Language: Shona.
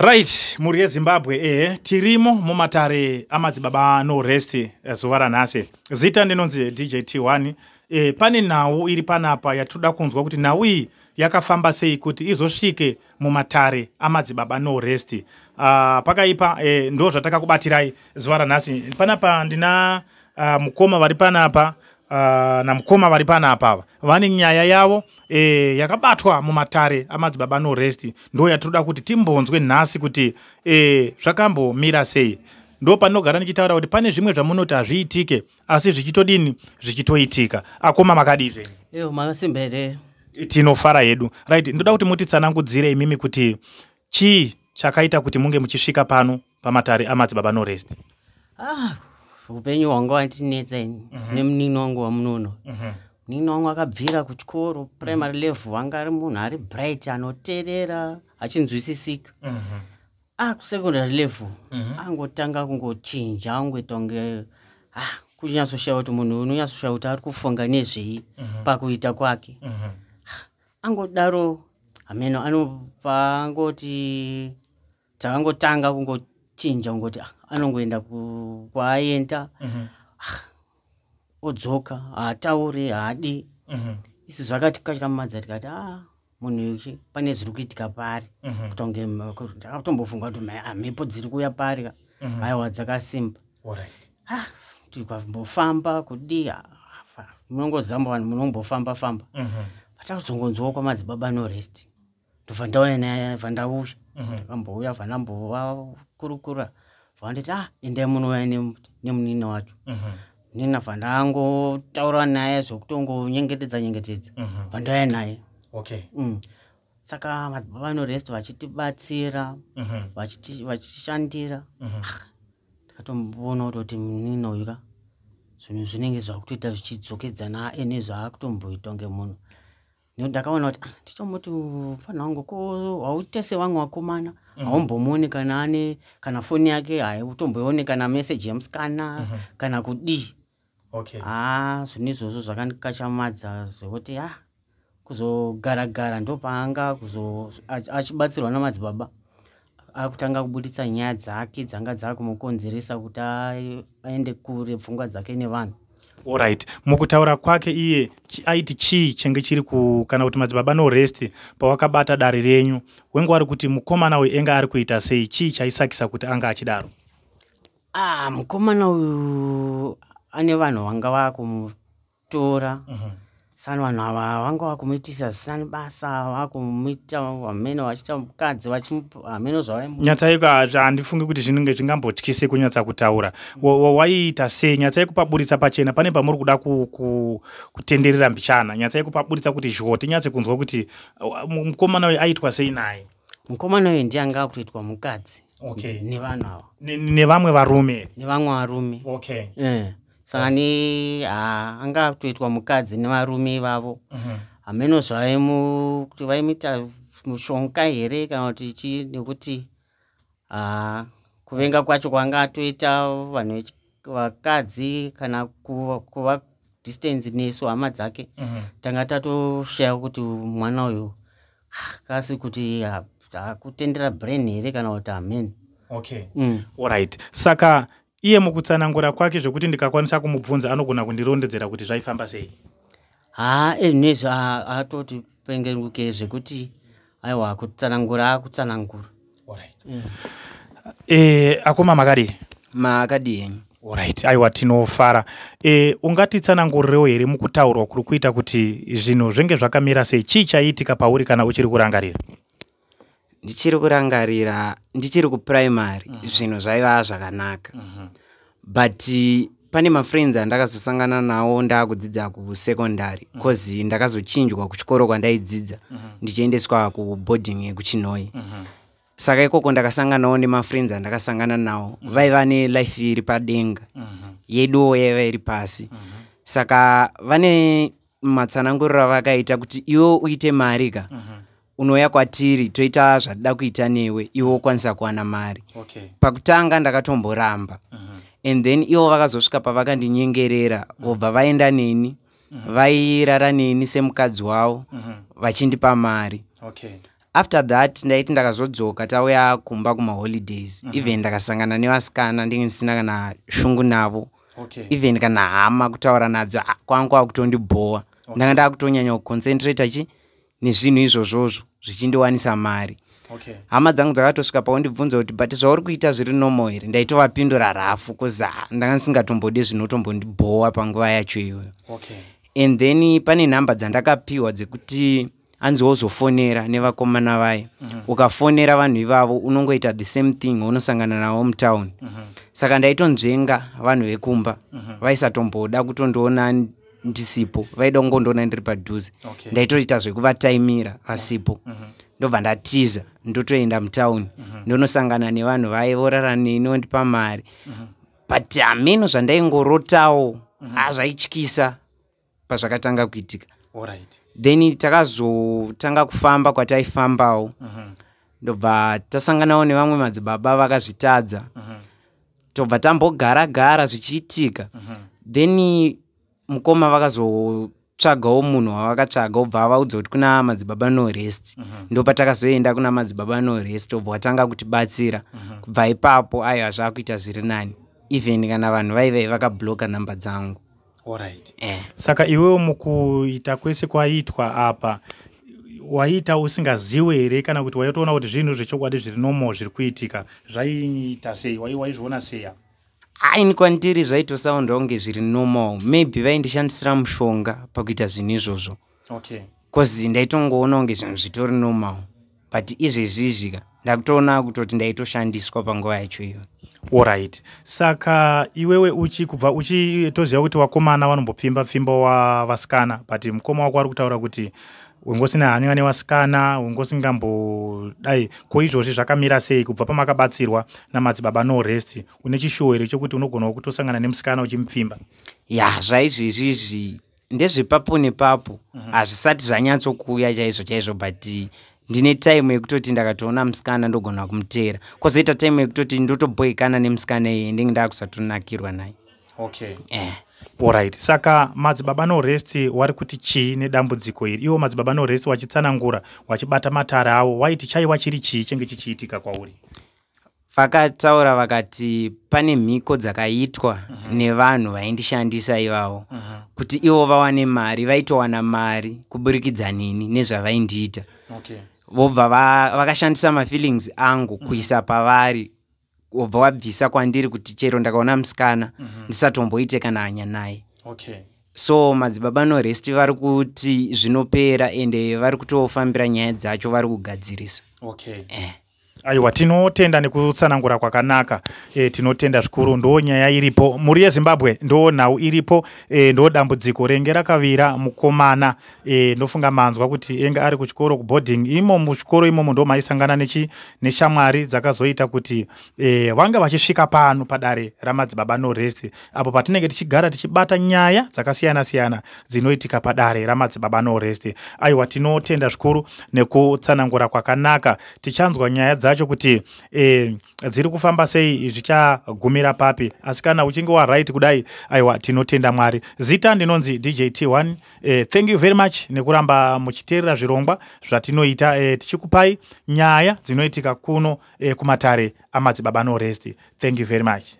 Right, mhuri yeZimbabwe, ehe, tirimo mumatare amadzibaba No Rest zuva ranhasi. Zita ndinonzi DJ T1. Pane nhau iri panapa yatinoda kunzwa kuti nhau iyi yakafamba sei kuti izosvike mumatare amadzibaba No Rest. Pakaipa, ndo zvatakakubatirai zuva ranhasi. Panapa ndina mukoma vari panapa namukoma vari panapa ava vane nyaya yavo yakabatwa mumatare amadzibaba No Rest. Ndo yatinoda kuti timbonzwe nhasi kuti zvakambomira sei. Ndo panogara ndichitaura kuti pane zvimwe zvamunoti hazviitike, asi zvichitodini? Zvichitoitika. Akoma, makadii zvenyu? Iyo, makasimba here? Tinofara hedu. Right, ndoda kuti mutitsanangudzire imimi kuti chii chakaita kuti munge muchisvika pano pamatare amadzibaba No Rest. Ah, upenyu hwanga wandinetsa ini nemunin'ina wangu wamunono. Munin'ina wangu akabvira kuchikoro primary level anga ari munhu ari bright, anoteerera, achinzwisisika. Akusecondary level angotanga kungochinja, angoita kunge kunyatsoshaya kuti munhu, unonyatsoshaya kuti ari kufunga nezvei pakuita kwake. Angodaro hameno anopa angoti takangotanga kungochinja, kungoti anongoenda kwaaenda, odzoka, haatauri, haadi. Isu zvakatikatyamadza, tikati a munhu uyu pane zviri kuitika paari. Kuita kunge ndakatombofunga kuti mhepo dziri kuuya paari ka, aiwa, dzakasimba. Tikambofamba kudii, munongozamba vanhu munombofamba famba. Patakazongonzwawo kwamadzibaba No Rest, ndobva ndauya naye, bva ndauya, ndakambouya, bva ndambovakurukura, bva nditi endai munouya nemunina wacho. Nina bva ndangotaura naye zvokutongonyengetedza nyengetedza, bva ndauya naye. Saka madzibaba No Rest vachitibatsira, vachitishandira, tikatomboona kutoti munina uyu ka, zvinhu zvinenge zvakutoita zvichidzokedzana ene zvaakutomboita kunge munhu. Nekuti ndakaona kuti ndichomuti mufana wangu, ko hauite sevamwe vakomana, haumbomuoni kana ane kana foni yake, hautomboioni kana meseji yemusikana kana kudii. Ha, zvinhu izvozvo zvakandikachamadza zvekuti kuzogaragara ndopaanga kuzo achibatsirwa namadzibaba, akutanga kubuditsa nyaya dzake dzanga dzakumukonzeresa kuti aende kure pfungwa dzake nevanhu. Alright, mukutaura kwake iye aiti chii chenge chiri ku, kana kuti madzibaba No Rest pawakabata dare renyu, wenge wari kuti mukomana uyu enge ari kuita sei? Chii chaisakisa kuti anga achidaro? Mukomana uyu ane vanhu vanga vakumutora. Sani vanhu ava vanga vakumuitisa zvisina basa, vakumuita hameno, vachiita mukadzi, hameno zvavaimu. Nyatsai, handifungi kuti zvinenge zvingambotyise kunyatsa kutaura. Waiita sei? Nyatsai kupaburitsa pachena. Pane pamuri kuda kutenderera mbichana. Nyatsai kupaburitsa kuti zho tinyatse kunzwa kuti mukomana uyu aitwa sei naye. Mukomana uyu ndiye anga akutoitwa mukadzi nevanhu ava. Nevamwe varume? Nevamwe varume. Saka ni ha anga akutoitwa mukadzi nevarume ivavo. Hameno zvaimu kuti vaimuita mushonga here kana kuti chii, nekuti kuvenga kwacho kwanga atoita vanhu vakadzi kana kuva distance nesu hama dzake. Tanga tatoshaya kuti mwana uyu kasi kuti akutendera brain here kana kuti hameno. Alright, saka iye mukutsanangura kwake, zvekuti ndikakwanisa kumubvunza anogona kundirondedzera kuti zvaifamba sei? Ha, ezvinezvi atoti pengenuke zvekuti aiwa, kutsanangura akutsanangura. Alright. Akoma, makadii? Makadii henyu? Alright, aiwa, tinofara. Ungatitsanangurirewo here mukutaurwa kuri kuita kuti zvinhu zvenge zvakamira sei? Chii chaiitika pauri kana uchiri kurangarira? Ndichiri kurangarira, ndichiri kuprimary, zvinhu zvaiva zvakanaka, but pane mafriends andakazosangana nawo ndaakudzidza kusecondary, cause ndakazochinjwa kuchikoro kwandaidzidza ndichiendeswa kuboarding yekuChinhoyi. Saka ikoko ndakasanganawo nemafriends andakasangana nawo, vaiva nelife iri padenga, yeduwo yaiva iri pasi. Saka vane matsananguriro avakaita kuti iwe uite mari ka, unouya kwatiri, toita zvatida kuita newe, iwe wokwanisa kuwana mari. Pakutanga ndakatomboramba, and then ivo vakazosvika pavakandinyengerera, vobva vaenda neni, vairara neni semukadzi wavo, vachindipa mari. After that ndaiti ndakazodzoka, tauya kumba kumaholidays, even ndakasangana nevasikana, ndinge ndisina kana shungu navo. Even kana hama kutaura nadzo, ah, kwangu kwakutondibhowa. Ndanga ndakutonyanya kuconcentrata chi nezvinhu izvozvozvo zvichindiwanisa mari. Hama dzangu dzakatosvika paundibvunza kuti, "But zvauri kuita zviri normal here?" Ndaitovapindura rafu 'cause ha, ndanga ndisingatombodi zvinotombondibhowa panguva yacho iyoyo. And then pane nhamba dzandakapiwa dzekuti anzi wozofonera nevakomana vaya. Ukafonera vanhu ivavo, unongoita the same thing, unosangana navo mutown. Saka ndaitonzvenga vanhu vekumba. Vaisatomboda kutondiona ndisipo, vaida kungondiona ndiri padhuze. Ndaitoita zvekuvataimira vasipo, ndobva ndatiza, ndotoenda mutauni, ndonosangana nevanhu vaye, vorara neni, vondipa mari. But hameno zvandaingorotawo, ha, zvaityisa pazvakatanga kuitika. Then takazotanga kufamba kwataifambawo, ndobva tasanganawo nevamwe madzibaba vakazvitadza. Tobva tambogara gara zvichiitika. Then mukoma vakazotsvagawo munhu wavakatsvaga, obva avaudza kuti kuna Madzibaba No Rest. Ndopatakazoenda kuna Madzibaba No Rest, obva watanga kutibatsira. Kubva ipapo, aiwa, zvaakuita zviri nani, even kana vanhu vaivai vakabloka nhamba dzangu. Saka iwewo mukuita kwese kwaiitwa apa, waiita usingaziwe here, kana kuti waitoona kuti zvinhu zvechokwadi zviri normal zviri kuitika? Zvaiita sei? Waizviona sei apa? Aini kwandiri zvaitosaunda kunge zviri normal. Maybe vaindishandisira mushonga pakuita zvinhu izvozvo, 'cause ndaitongoona kunge zvinhu zvitori normal, but izvezvizvi ka ndakutoona kutoti ndaitoshandiswa panguva yacho iyoyo. Alright, saka iwewe uchi kubva uchitoziva kuti vakomana vanombopfimba pfimba wavasikana, but mukoma wako ari kutaura kuti wengosina hanya nevasikana, wengosingambodai, ko izvozvi zvakamira sei kubva pamakabatsirwa naMadzibaba No Rest? Une chishuwo here chekuti unogonawo kutosangana nemusikana uchimupfimba? Ya, zvaizvezvizvi ndezvepapo nepapo, hazvisati zvanyatsokuuya chaizvo chaizvo, but ndine time yekutoti ndakatoona musikana ndogona kumuteera, kwozoita time yekutoti ndotobhoikana nemusikana iye, ndinge ndakusatonakirwa naye. Alright, saka Madzibaba No Rest wari kuti chii nedambudziko iri? Iwo Madzibaba No Rest wachitsanangura, wachibata matare avo, waiti chaiwa chiri chii chenge chichiitika kwauri? Vakataura vakati pane mhiko dzakaitwa nevanhu vaindishandisa ivavo kuti ivo vawane mari. Vaitowana mari kuburikidza nini nezvavaindiita. Vobva vakashandisa mafeelings angu kuisa pavari, wobva wabvisa kwandiri kuti chero ndakaona musikana ndisatomboite kana hanya naye. So Madzibaba No Rest vari kuti zvinopera, ende vari kutofambira nyaya dzacho, vari kugadzirisa. Aiwa, tinotenda nekutsanangura kwakanaka. Tinotenda zvikuru. Ndo nyaya iripo, mhuri yeZimbabwe, ndo nhau iripo, ndo dambudziko renge rakavira mukomana. Ndofunga manzwa kuti enge ari kuchikoro, kuboarding imo. Muchikoro imomo ndo maisangana neshamwari dzakazoita kuti vanga vachisvika pano padare raMadzibaba No Rest, apo patinenge tichigara tichibata nyaya dzakasiyana-siyana dzinoitika padare raMadzibaba No Rest. Aiwa, tinotenda zvikuru nekutsanangura kwakanaka. Tichanzwa nyaya dzacho kuti dziri kufamba sei, zvichagumira papi, asi kana uchinge waright kudai, aiwa, tinotenda Mwari. Zita ndinonzi DJ T1. Thank you very much nekuramba muchiteerera zvirongwa zvatinoita, tichikupai nyaya dzinoitika kuno kumatare aMadzibaba No Rest. Thank you very much.